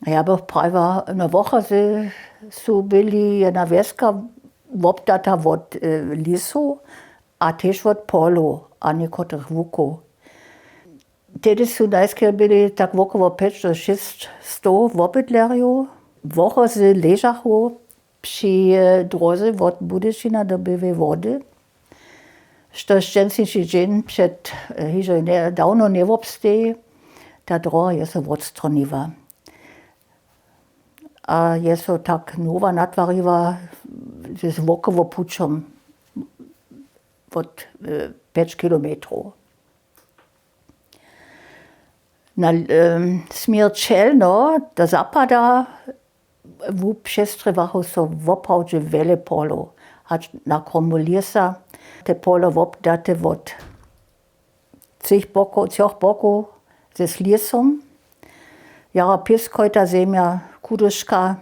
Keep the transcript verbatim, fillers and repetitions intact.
Ja bych prajiła, no, Wochazy su byli jedna wjeska wobdata wot lěsow a tež wot polow a někotrych łukow. Tehdy su najskerje byli tak wokoło pjeć do šěsćstow wobydlerjow. Wochozy ležachu při dróze wot Budyšina do Běłeje Wody, štož dźensniši dźeń před hižo dawno njewobsteji. Ta dróha je so wotstroniła a je so tak nowa natwariła z wokołopućom wot pjeć kilometrow. Na směr čelno do zapada wupřestrěwachu so woprawdźe wjele polow, hač na kromu lěsa. Te polow wobdate wot třoch bokow ze slěsom, jara pěskojta zemja, kudyška,